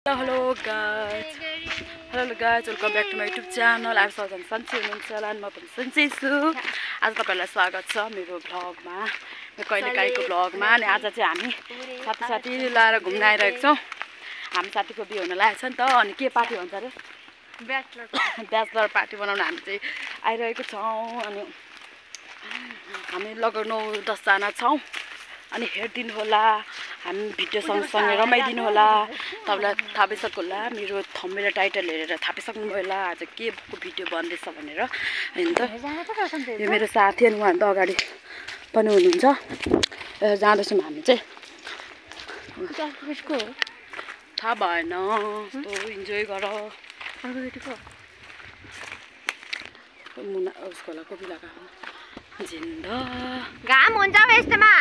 Hello guys, welcome back to my YouTube channel. I'm Sajan Sanchi हुनुहुन्छ अनि म पनि सन्चै छु। आज तपाईहरुलाई स्वागत छ मेरो भ्लगमा, मेरो कहिलेकाहीँको भ्लगमा। अनि आज चाहिँ हामी साथी लाएर घुम्न आइरहेको छौं। हामी साथीको बिहे हुन लागेको छ नि त, अनि के पार्टी भन्छ रे? ब्याचलर पार्टी बनाउन हामी चाहिँ आइरहेको छौं। अनि हामी लगभग 9-10 जना छौं। अनि हेर्दिनु होला, हामी भिडियो सँगसँगै रमाइदिनु होला। तपाईलाई थाहा भइसक्यो होला, मेरो थम्बनेल र टाइटल हेरेर थाहा पाइसक्नुभयो होला आज के को भिडियो बन्दैछ भनेर। हैन त, यो मेरो साथी अनि उहाँ त अगाडि पनि हुनुहुन्छ। जाँदैछौँ हामी चाहिँ। थाहा भएन, यस्तो इन्जोय गर। मुना उसको होला कोपी लगाएको जिन्दा घाम हुन्छ यस्तोमा।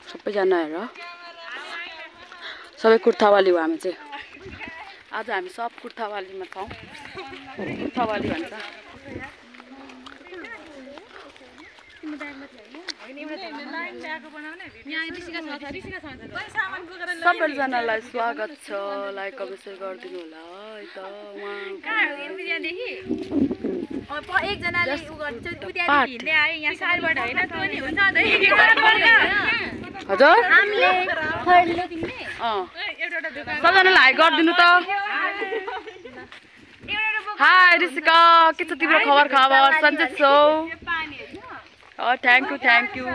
सबैजना हेर, सबै कुर्तावाली हो हामी चाहिँ। आज हामी सब कुर्तावालीमा छौँ। कुर्तावाली भन्छ। सबैजनालाई स्वागत छ। लाइक कमेन्ट सेयर गरिदिनु होला है त। एकजनाले उ गर्छ उतादेखि हिँड्दै आयो यहाँ साइडबाट हैन त्यो नि हुन्छ त के गर्नु पर्यो हजुर हामीले खैलो तिमीले एउटा सबैजनालाई हाई गरिदिनु त। हाई ऋषिका, के छ तिम्रो खबर? सन्चै छौ? थ्याङ्क यू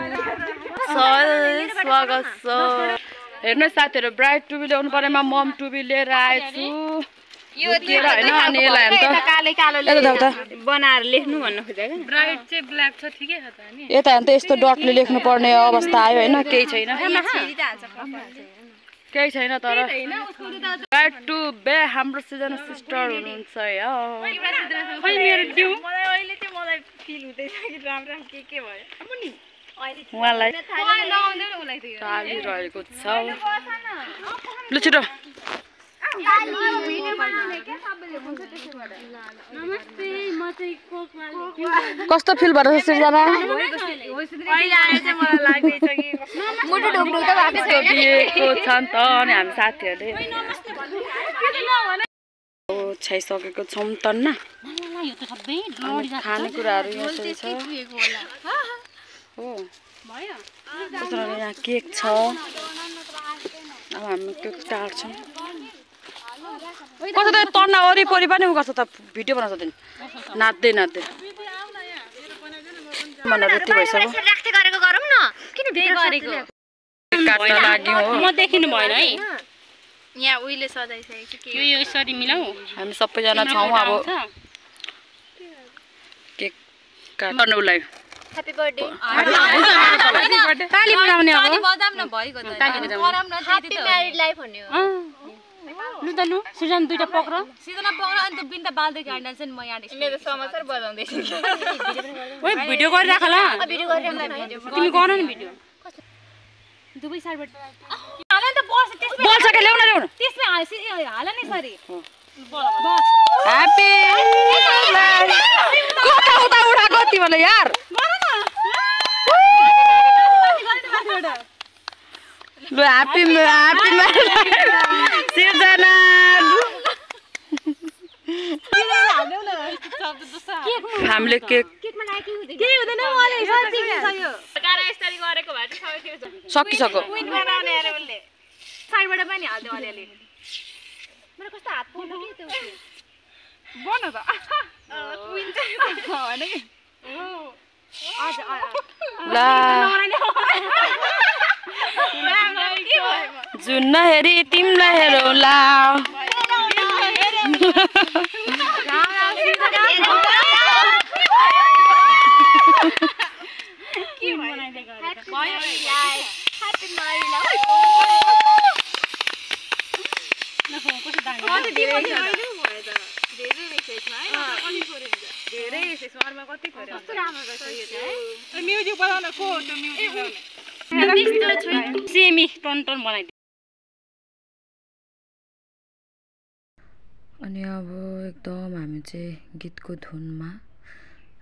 स्वागत छ। हेर्नुहोस् साथीहरू, ब्राइड टुबी ल्याउनु पर्नेमा मम टुबी लिएर आएछु। यो दिएर हैन, अनि यसलाई हामी त काले कालोले बनाएर लेख्नु भन्न खोजेको। ब्राइड चाहिँ ब्ल्याक छ, ठिकै छ त नि। यता हैन त यस्तो डटले लेख्नु पर्ने अवस्था आयो हैन, केही छैन। केही छैन तर ब्राइड टु बे हाम्रो सिजन सिस्टर हुनुहुन्छ या। खै मेरो दिउ मलाई अहिले चाहिँ मलाई फिल हुँदैछ कि राम्रो के भयो। अनि उहाँलाई नआउँदैन उलाई त यो चालिरहेको छ। लु छिटो। भिडियो बनाउने के सबैले हुन्छ त्यसैबाट। नमस्ते, म चाहिँ कोकमा कस्तो फिल भइरहेछ सिर्जना? अहिले आए चाहिँ मलाई लाग्दैछ कि मुटु ढुकढुक त भएको छ। दिएको छ नि त। अनि हामी साथीहरूले छाइसकेको छौँ तन्ना। यो त सबै खानेकुराहरू यसरी छ हो। त्यसरी यहाँ केक छ। अब हामी केक चाट्छौँ। कस्तो त तन्ना वरिपरि पनि उ गर्छ त, भिडियो बनाउँछ त नाच्दै मन रेती भइसक्यो। राख्दै गरेको गरौँ न, किन भिडियो गरेको काट्न लाग्यो हो। म देखिनु भएन है। यहाँ उहिले सजाइसकेको के यो यसरी मिलाऊ। हामी सबैजना छौँ। अब केक काट्नु उसलाई ह्यापी बर्थडे। ताली बजाउने अब। बजाम न भइगयो त। गरम न ह्यापी म्यारिड लाइफ भन्ने हो। लु त लु, सिजन दुईटा पक्र। सिजन पक्र अनि त बिन्दा बाल्दै गाड्न चाहिँ म यहाँ मेरो समाचार बजाउँदै छु। ओइ भिडियो गरिराख ल। भिडियो गरिराख्नु तिमी गर न भिडियो। दुबै साइडबाट हाल नि त बस त्यसमै बोल्छ के ल्याउन त्यसमै हाल नि सरी। ह्यापी कता उता उठाएको तिमीले यार। लु ह्यापी सिर्जना। हामीले केक के हुँदैन मलाई सच्ची के छ यो गारा यसरी गरेको भए चाहिँ सबै सकिसक्यो। क्विन बनाउने अरे उले साइडबाट पनि हाल्दै अलिअलि। मेरो कस्तो हात पोल्नु के त्यो बन त क्विन चाहिँ हैन कि आज ला जुन नहेरी तिमीलाई हेरौला। म्युजिक बजाउन को हो त्यो म्युजिक बजाउने? सेमी टन बनाइदियो। अनि अब एकदम हामी चाहिँ गीतको धुनमा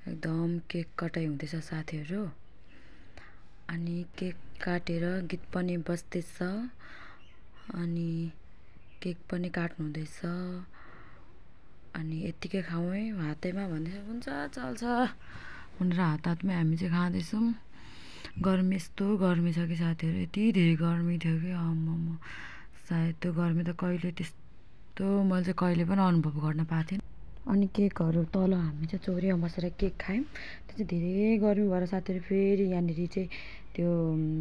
एकदम केक कटाइ हुँदैछ साथीहरू। अनि केक काटेर गीत पनि बज्दैछ अनि केक पनि काट्नु हुँदैछ अनि यतिकै खाउँ है हातैमा भन्दैछ हुन्छ चल्छ भनेर हातमै हामी चाहिँ खाँदैछौँ। गर्मी यस्तो गर्मी छ कि साथीहरू यति धेरै गर्मी थियो कि आम्मामा सायद त्यो गर्मी त कहिले त्यस्तो मैले चाहिँ कहिले पनि अनुभव गर्न पाएको थिएँ। अनि केकहरू तल हामी चाहिँ चौरीमा बसेर केक खायौँ। त्यो चाहिँ धेरै गर्मी भएर साथीहरू फेरि यहाँनिर चाहिँ त्यो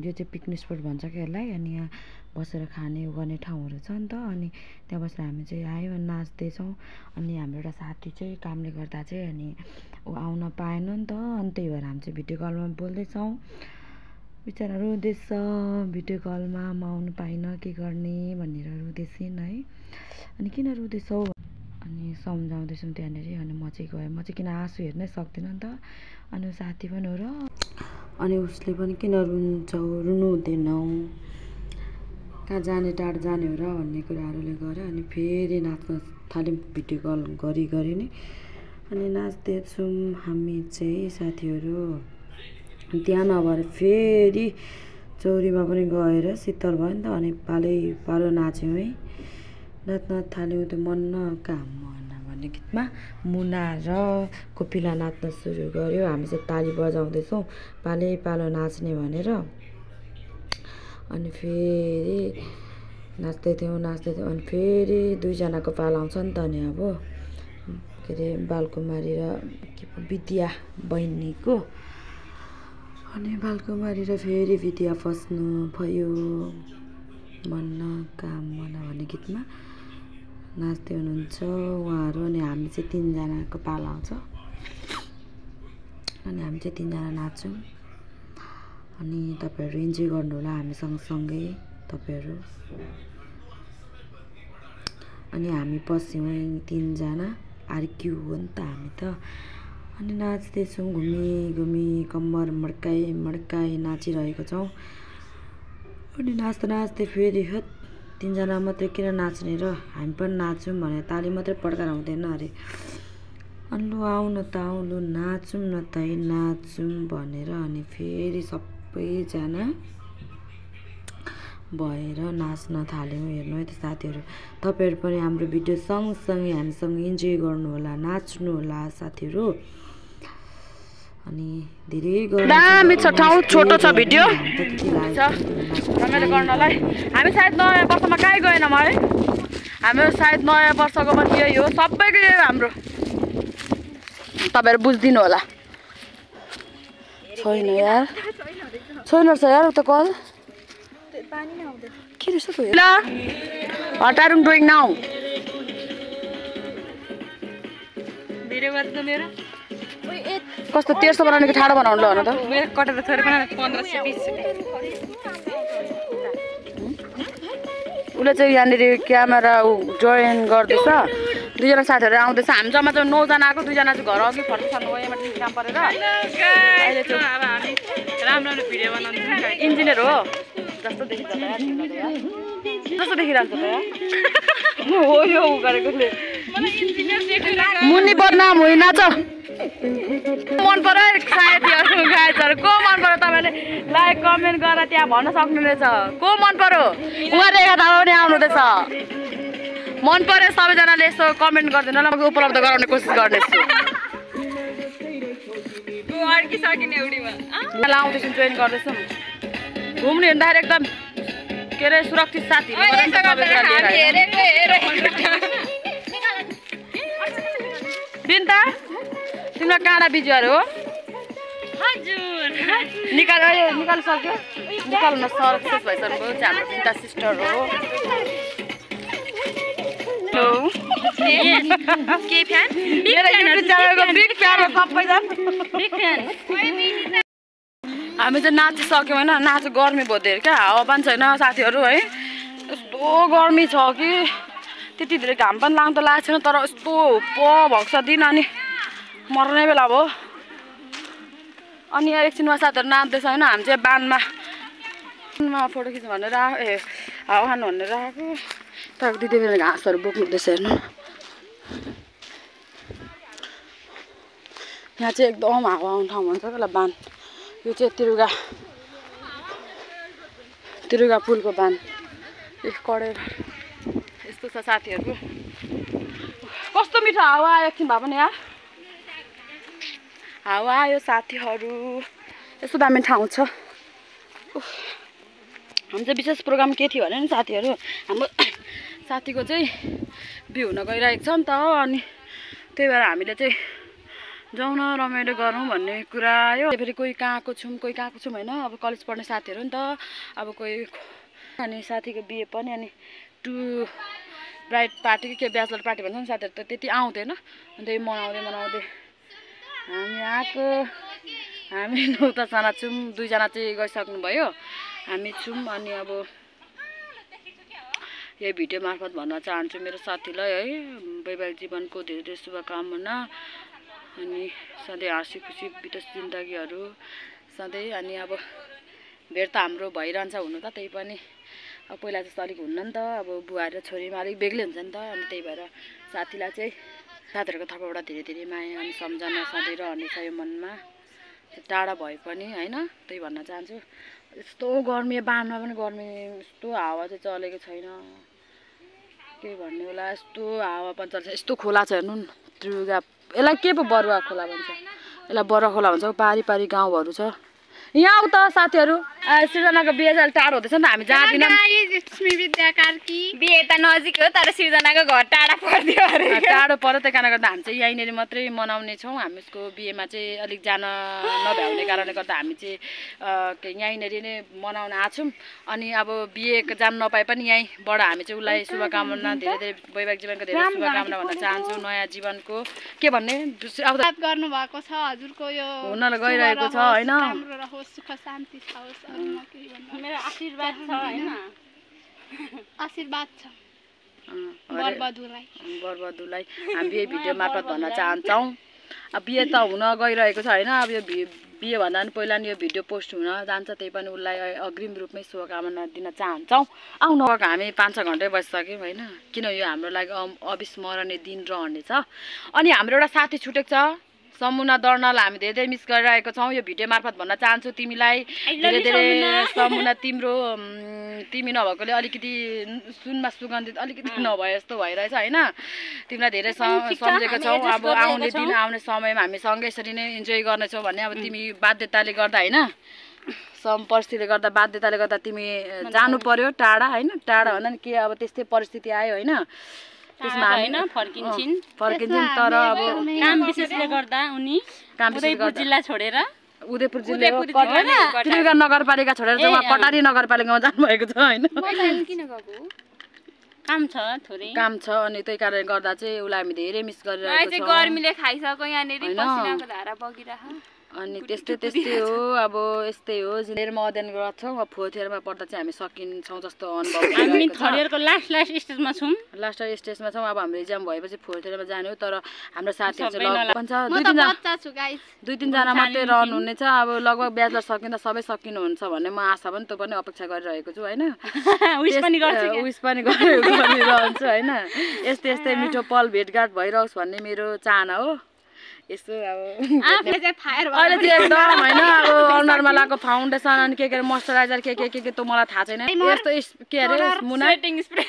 यो चाहिँ पिकनिक स्पोट भन्छ कि यसलाई अनि यहाँ बसेर खाने गर्ने ठाउँहरू छ नि त अनि त्यहाँ बसेर हामी चाहिँ आयौँ अनि नाच्दैछौँ। अनि हाम्रो एउटा साथी चाहिँ कामले गर्दा चाहिँ अनि ऊ आउन पाएन नि त अनि त्यही भएर हामी चाहिँ भिडियो कलमा बोल्दैछौँ। बिचरा रुँदैछ भिडियो कलमा म आउनु पाइनँ के गर्ने भनेर रुँदैछिन् है। अनि किन रुँदैछौ अनि सम्झाउँदैछौँ त्यहाँनिर अनि म चाहिँ गएँ म चाहिँ किन आँसु हेर्नै सक्दिनँ नि त अनि साथी पनि हो र अनि उसले पनि किन रुन्छौ रुनु हुँदैनौ कहाँ जाने टाढो जाने हो र भन्ने कुराहरूले गर्यो। अनि फेरि नाच्न थाल्यौँ भिडियो कल गरी नै अनि नाच्दैछौँ हामी चाहिँ साथीहरू। त्यहाँ नभएर फेरि चौरीमा पनि गएर शीतल भयो नि त अनि पालो नाच्यौँ है नाच्न थाल्यौँ। त्यो मन न काम मन भन्ने गीतमा मुना र कोपिला नाच्न सुरु गर्यो। हामी चाहिँ ताली बजाउँदैछौँ पालो नाच्ने भनेर। अनि फेरि नाच्दै थियौँ अनि फेरि दुईजनाको पालो आउँछ नि त अनि अब के अरे बालकुमारी र के पो विद्या बहिनीको अनि बालकुमारी र फेरि विद्या फस्नु भयो मन काम मन भन्ने गीतमा नाच्दै हुनुहुन्छ उहाँहरू। अनि हामी चाहिँ तिनजनाको पालो आउँछ अनि हामी चाहिँ तिनजना नाच्छौँ अनि तपाईँहरू इन्जोय गर्नु होला हामी सँगसँगै तपाईँहरू। अनि हामी बस्यौँ तिनजना आर्क्यु हो नि त हामी त अनि नाच्दैछौँ घुमी कम्मर मड्काई नाचिरहेको छौँ। अनि नाच्दै फेरि हत तिनजना मात्रै किन नाच्ने र हामी पनि नाच्छौँ भने ताली मात्रै पड्काएर हुँदैन अरे अनि लु आऊ न त आऊ लु नाचौँ न त है नाचौँ भनेर अनि फेरि सबैजना भएर नाच्न थाल्यौँ। हेर्नु है त साथीहरू तपाईँहरू पनि हाम्रो भिडियो सँगसँगै हामीसँग इन्जोय गर्नु होला नाच्नु होला साथीहरू। अनि धेरै दामी छ ठाउँ छोटो छ भिडियो रमाइलो गर्नलाई। हामी सायद नयाँ वर्षमा कहीँ गएनौँ है हाम्रो सायद नयाँ वर्षको पनि यही हो सबैको यही हो हाम्रो तपाईँहरू बुझिदिनु होला। छैन यार छैन रहेछ यार उता कल के रहेछ त ल हटारुङ डुइङ नाउ भिडियो गर्छ मेरो कस्तो 1300 बनाउने कि ठाडो बनाउनु ल भन त मेरो कटेर थोरै बनाएर 1520 उसले चाहिँ यहाँनिर क्यामेरा जोइन गर्दैछ दुईजना साथीहरू आउँदैछ हामी जम्मा चाहिँ 9 जना आएको दुईजना चाहिँ घर अघि फर्दैछ नयाँमा काम परेर अहिले चाहिँ अब हामी राम्रो भिडियो बनाउँछौँ इन्जिनियर हो जस्तो देखिन्छ जस्तो देखिरहन्छ त हो यो गरेकोले मुनि बदनाम होइन छ मन पर्यो सायद गाइजहरू को मन पर्यो तपाईँले लाइक कमेन्ट गरेर त्यहाँ भन्न सक्नु रहेछ को मन पर्यो उहाँ रेखा थापा पनि आउनु हुँदैछ मन पर्यो सबैजनाले यसो कमेन्ट गरिदिनु ल म उपलब्ध गराउने कोसिस गर्नेछु आउँदैछौँ जोइन गर्दैछौँ घुम्नु हिँड्दाखेरि एकदम के अरे सुरक्षित साथी बिन्ता तिम्रो काँडा बिजुवाहरू हो निकालिसक्यो निकाल्न सक्सेस भइसक्नु चाहिँ हाम्रो बिन्ता सिस्टर हो। हामी चाहिँ नाचिसक्यौँ होइन नाच गर्मी भयो धेरै क्या हावा पनि छैन साथीहरू है यस्तो गर्मी छ कि त्यति धेरै घाम पनि लाग्नु त लागेको छैन तर यस्तो भएको छ दिन अनि मर्ने बेला भयो। अनि यहाँ एकछिनमा साथीहरू नाच्दैछ होइन हामी चाहिँ बानमा फोटो खिच्नु भनेर हावा खानु भनेर आएको तर त्यति बेला घाँसहरू बोक्नु हुँदैछ हेर्नु यहाँ चाहिँ एकदम हावा आउने ठाउँ भन्छ क्या बान यो चाहिँ तिरुगा पुलको बान एक कडेर यस्तो छ छ साथीहरू। कस्तो मिठो हावा आयो एकछिन भए पनि यार। हावा आयो साथीहरू। यस्तो दामी ठाउँ छ। हाम्रो चाहिँ विशेष प्रोग्राम के थियो भने नि साथीहरू, हाम्रो साथीको चाहिँ बिहे हुन गइरहेको छ नि त, अनि त्यही भएर हामीले चाहिँ जाउँ न रमाइलो गरौँ भन्ने कुरा आयो। फेरि कोही कहाँको छौँ कोही कहाँको छौँ होइन, अब कलेज पढ्ने साथीहरू नि त, अब कोही अनि साथीको बिहे पनि, अनि ब्राइड पार्टी के ब्याचलर पार्टी भन्छ नि साथीहरू, त त्यति आउँदैन। अनि त्यही मनाउँदै हामी आएको। हामी 9-10जना छौँ, 2जना चाहिँ गइसक्नु भयो, हामी छौँ। अनि अब यही भिडियो मार्फत भन्न चाहन्छु मेरो साथीलाई है, वैवाहिक जीवनको धेरै धेरै शुभकामना, अनि सधैँ हाँसी खुसी बितोस् जिन्दगीहरू सधैँ। अनि अब भेट त हाम्रो भइरहन्छ हुनु त, त्यही पनि अब पहिला जस्तो अलिक हुन्न नि त, अब बुवा र छोरीमा अलिक बेग्लै हुन्छ नि त। अनि त्यही भएर साथीलाई चाहिँ साथीहरूको तर्फबाट धेरै धेरै माया अनि सम्झना सधैँ रहनेछ यो मनमा, टाढा भए पनि होइन। त्यही भन्न चाहन्छु। यस्तो गर्मी, बानमा पनि गर्मी, यस्तो हावा चाहिँ चलेको छैन, के भन्ने होला। यस्तो हावा पनि चल्छ, यस्तो खोला छ हेर्नु न, त्रियुगा, यसलाई के पो बरुवा खोला भन्छ, यसलाई बरुवा खोला भन्छ। पारी पारी गाउँहरू छ यहाँ। आऊ त साथीहरू, सृजनाको बिहे चाहिँ टाढो हुँदैछ नि त, हामी जाँदैनौँ। बिहे त नजिक हो तर सृजनाको घर टाढा पर्यो अरे, टाढो पर्यो, त्यही कारणले गर्दा हामी चाहिँ यहीँनिर मात्रै मनाउने छौँ। हामी उसको बिहेमा चाहिँ अलिक जान नभ्याउने कारणले गर्दा हामी चाहिँ यहीँनिर नै मनाउन आछौँ। अनि अब बिहे जान नपाए पनि यहीँबाट हामी चाहिँ उसलाई शुभकामना, धेरै धेरै वैवाहिक जीवनको धेरै शुभकामना भन्न चाहन्छु। नयाँ जीवनको के भन्ने गर्नुभएको छ हजुरको यो हुन गइरहेको छ होइन। सुख शान्ति खाओस्, मेरो आशीर्वाद छ होइन, आशीर्वाद छ बरबधुलाई हामी यही भिडियो मार्फत भन्न चाहन्छौँ। अब बिहे त हुन गइरहेको छ होइन, अब यो बिहे भन्दा पनि पहिला यो भिडियो पोस्ट हुन जान्छ, त्यही पनि उसलाई अग्रिम रूपमै शुभकामना दिन चाहन्छौँ। आउनु हामी 5-6 घन्टै बसिसक्यौँ होइन, किन यो हाम्रो लागि अविस्मरणीय दिन रहनेछ। अनि हाम्रो एउटा साथी छुटेको छ, समुना दर्नाल, हामी धेरै धेरै मिस गरिरहेको छौँ। यो भिडियो मार्फत भन्न चाहन्छु तिमीलाई धेरै धेरै। समुना तिमी नभएकोले अलिकति सुनमा सुगन्धित अलिकति नभए जस्तो भइरहेछ होइन, तिमीलाई धेरै सम्झेको छौँ। अब आउने दिन आउने समयमा हामी सँगै यसरी नै इन्जोय गर्नेछौँ भन्ने, अब तिमी बाध्यताले गर्दा होइन, परिस्थितिले गर्दा बाध्यताले गर्दा तिमी जानु पर्यो टाढा होइन, टाढा भन्दा नि के अब त्यस्तै परिस्थिति आयो होइन, त्यसमा होइन फर्किन्छन् तर अब काम विशेषले गर्दा उनी उदयपुर जिल्ला छोडेर उदयपुर जिल्ला त्रियुगा नगरपालिका छोडेर चाहिँ उहाँ कटारी नगरपालिकामा जानुभएको छ होइन। काम छ थोरै काम छ, अनि त्यही कारणले गर्दा चाहिँ उसलाई हामी धेरै मिस गरिरहेको छौँ। गर्मीले खाइसक्यो यहाँनिर पसिनाको धारा बगिरहेको। अनि त्यस्तै हो, अब यस्तै हो। जिल्लामा अध्ययन गर्छौँ, अब 4th इयरमा पढ्दा चाहिँ हामी सकिन्छौँ जस्तो अनुभव हामी 3rd इयरको लास्ट स्टेजमा छौँ। लास्ट स्टेजमा छौँ। अब हाम्रो इक्जाम भएपछि 4th इयरमा जाने हो, तर हाम्रो साथीहरू चाहिँ भन्छ 2-3जना मात्रै रहनुहुनेछ। अब लगभग ब्याचलर सकिँदा सबै सकिनुहुन्छ भन्ने म आशा पनि त्यो पनि अपेक्षा गरिरहेको छु होइन। उइस पनि गरिरहन्छु होइन। यस्तै मिठो पल भेटघाट भइरहोस् भन्ने मेरो चाहना हो। यस्तो अब अहिले चाहिँ एकदम होइन, अब अनुहारमा लगाएको फाउन्डेसन अनि के मोइस्चराइजर के त मलाई थाहा छैन। यस्तो के अरे मुना सेटिङ स्प्रे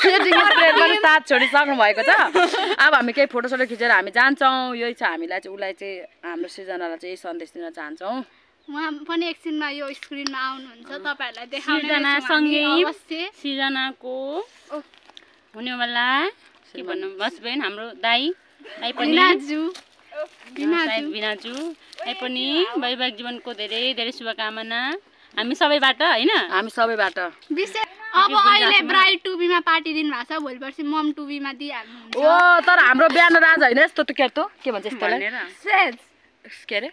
पनि साथ छोडिसक्नु भएको छ। अब हामी केही फोटोसोटो खिचेर हामी जान्छौँ। यही छ हामीलाई चाहिँ, उसलाई चाहिँ हाम्रो सृजनालाई चाहिँ यही सन्देश दिन चाहन्छौँ। उहाँ पनि एकछिनमा यो स्क्रिनमा आउनुहुन्छ, तपाईँहरूलाई देखाउनेसँगै सृजनाको हुनेवाला के भन्नु बस बहिनी हाम्रो दाइ बिनाजु पनि वैवाहिक जीवनको धेरै धेरै शुभकामना हामी सबैबाट होइन, हामी सबैबाट। अब अहिले ब्राइड टुबीमा पार्टी दिनु भएको छ, भोलि पर्सि मम टुबीमा दिइहाल्नुहुन्छ। ओ तर हाम्रो बिहान राज होइन यस्तो के भन्छ यस्तोलाई सेज के अरे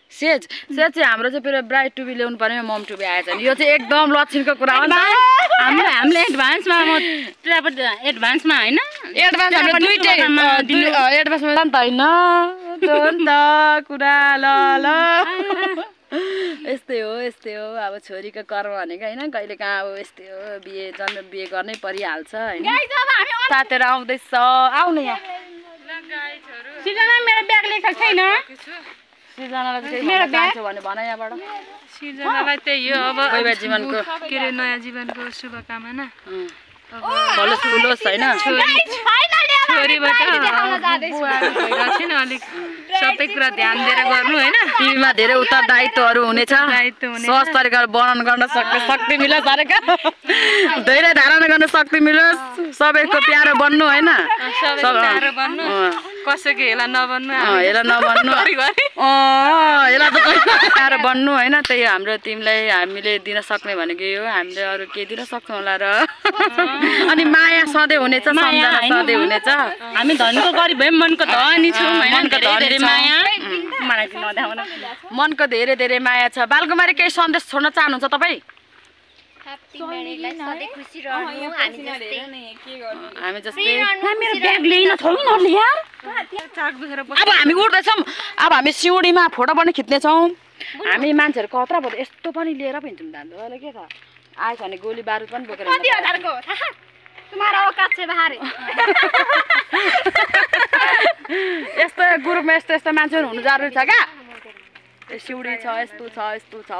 सेज चाहिँ हाम्रो चाहिँ फेरि ब्राइड टुबी ल्याउनु पर्ने, मम टुबी आएछ नि। यो चाहिँ एकदम लक्षणको कुरा हो नि। हामीले एडभान्समा एडभान्समा होइन, एडभान्समा एडभान्समा त होइन कुरा ल यस्तै हो। अब छोरीको कर्म भनेको होइन, कहिले कहाँ अब यस्तै हो, बिहे गर्नै परिहाल्छ होइन। साथीहरू आउँदैछ, आउनु यहाँ। सृजना मेरो ब्याग लेखेको छैन, सृजनालाई चाहिँ मेरो ब्याग छ भने भन यहाँबाट। सृजनालाई त्यही हो अब वैवाहिक जीवनको के अरे नयाँ जीवनको शुभकामना। होलोस् फुलोस् होइन छोरीबाट बुवा भइरहेको छैन अलिक सबै कुरा ध्यान दिएर गर्नु होइन टिभीमा धेरै उत्तरदायित्वहरू हुनेछ सहज तरिकाले वर्णन गर्न सक्ने शक्ति मिलोस् अरेका धेरै धारणा गर्न शक्ति मिलोस् सबैको प्यारो बन्नु होइन प्यारो बन्नु कसैको हेला नबन्नु हेला नबन्नु हेला त प्यारो बन्नु होइन त्यही हाम्रो टिमलाई हामीले दिन सक्ने भनेको यो हामीले अरू के दिन सक्छौँ होला र अनि माया सधैँ हुनेछ सम्झना सधैँ हुनेछ हामी धनीको गरिब भए मनको धनी छौँ मनको धेरै माया मलाई नदेखाउन मनको धेरै धेरै माया छ बालकुमारी केही सन्देश छोड्न चाहनुहुन्छ तपाईँ हामी जस्तै अब हामी उठ्दैछौँ अब हामी सिउँडीमा फोटो पनि खिच्नेछौँ हामी मान्छेहरू कत्रा भयो यस्तो पनि लिएर पनि हिँड्छौँ दाजु के छ आएछ भने गोली बारुद पनि बोकेर यस्तो ग्रुपमा यस्तो यस्तो मान्छेहरू हुनु जरुरी छ क्या सिउँडी छ यस्तो छ यस्तो छ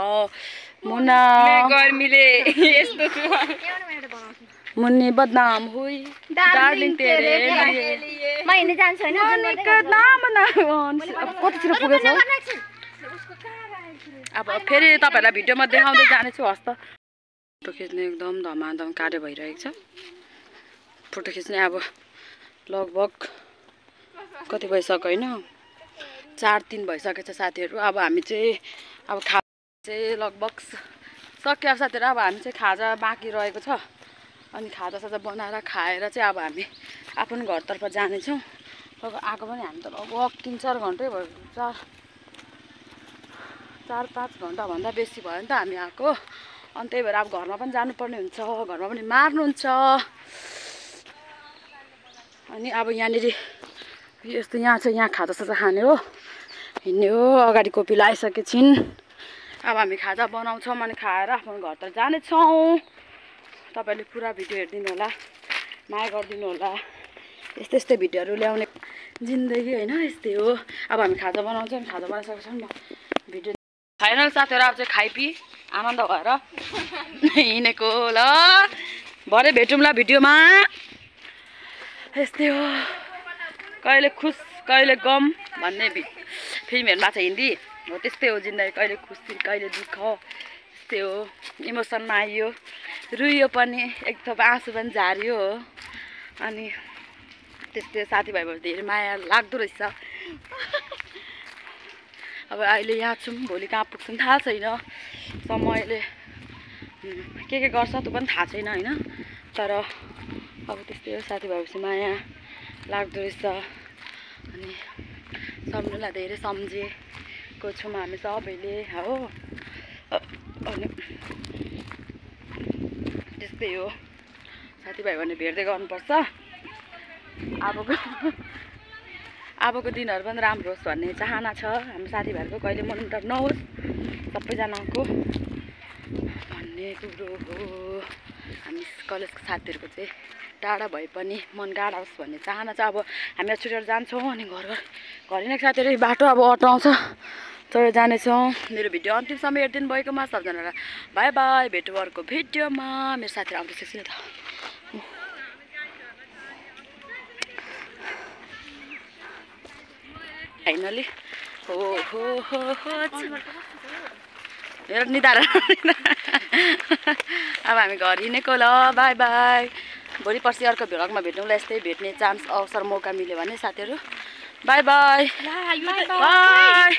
मुन्ना गर्मीले यस्तो मुन्नी बदनाम हुई डार्लिङ तेरे लिए म हिँड्दै जान्छु हैन कतितिर पुगेछ अब फेरि तपाईहरुलाई भिडियोमा देखाउँदै जानेछु हस्त फोटो खिच्ने एकदम धमाधम कार्य भइरहेको छ फोटो खिच्ने अब लगभग कति भइसक्यो हैन 4-3 भइसकेछ साथीहरु अब हामी चाहिँ अब खा चाहिँ लगभग सक्यो साथीहरु अब हामी चाहिँ खाजा बाँकी रहेको छ अनि खाजा साजा बनाएर खाएर चाहिँ अब हामी आफ्नो घरतर्फ जानेछौँ अब आएको पनि हामी त लगभग 3-4 घन्टै भयो 4-5 घन्टा भन्दा बेसी भयो नि त हामी आएको अनि त्यही भएर अब घरमा पनि जानुपर्ने हुन्छ घरमा पनि मार्नुहुन्छ अनि अब यहाँनिर यस्तो यहाँ चाहिँ यहाँ खाजा साजा खाने हो हिँड्ने हो अगाडि कोपी लगाइसकेछिन् अब हामी खाजा बनाउँछौँ अनि खाएर आफ्नो घरतिर जानेछौँ तपाईले पुरा भिडियो हेर्दिनु होला माया गरिदिनु होला यस्तै यस्तै भिडियोहरू ल्याउने जिन्दगी हैन यस्तै हो अब हामी खाजा बनाउँछौँ खाजा बनाइसकेछौँ भिडियो फाइनल साथीहरु अब चाहिँ खाइपी आनन्द भएर हिँडेको ल भरे भेटौँला भिडियोमा यस्तै हो कहिले खुस कहिले गम भन्ने फिल्महरुमा छ हिन्दी हो त्यस्तै हो जिन्दगी कहिले खुसी कहिले दुःख त्यस्तै हो इमोसनमा आइयो रुइयो पनि एक थोप आँसु पनि झारियो हो अनि त्यस्तै साथीभाइहरु धेरै माया लाग्दो रहेछ अब अहिले यहाँ छौँ भोलि कहाँ पुग्छौँ थाहा छैन समयले के गर्छ त्यो पनि थाहा छैन हैन तर अब त्यस्तै हो साथीभाइहरुसँग माया लाग्दो रहेछ अनि सम्झनुलाई धेरै सम्झेको छौँ हामी सबैले हो अनि त्यस्तै हो साथीभाइ भने भेट्दै गर्नुपर्छ अबको दिनहरू पनि राम्रो होस् भन्ने चाहना छ हाम्रो साथीभाइहरूको कहिले मनमुटाव नहोस् सबैजनाको भन्ने कुरो हो हामी कलेजको साथीहरूको चाहिँ टाढा भए पनि मन गाडा होस् भन्ने चाहना छ अब हामी छुटेर जान्छौँ अनि घरि नै साथीहरू बाटो अब अटो आउँछ चढेर जानेछौँ मेरो भिडियो अन्तिमसम्म हेरिदिनु भएकोमा सबजनालाई बाई बाई भेटौँ अर्को भिडियोमा मेरो साथीहरू आउँदैछ नि त फाइनली हो हेर निधार अब हामी घर हिँडेको ल बाई बाई भोलि पर्सि अर्को भ्लगमा भेटौँला यस्तै भेट्ने चान्स अवसर मौका मिल्यो भने साथीहरू बाई बाई बाई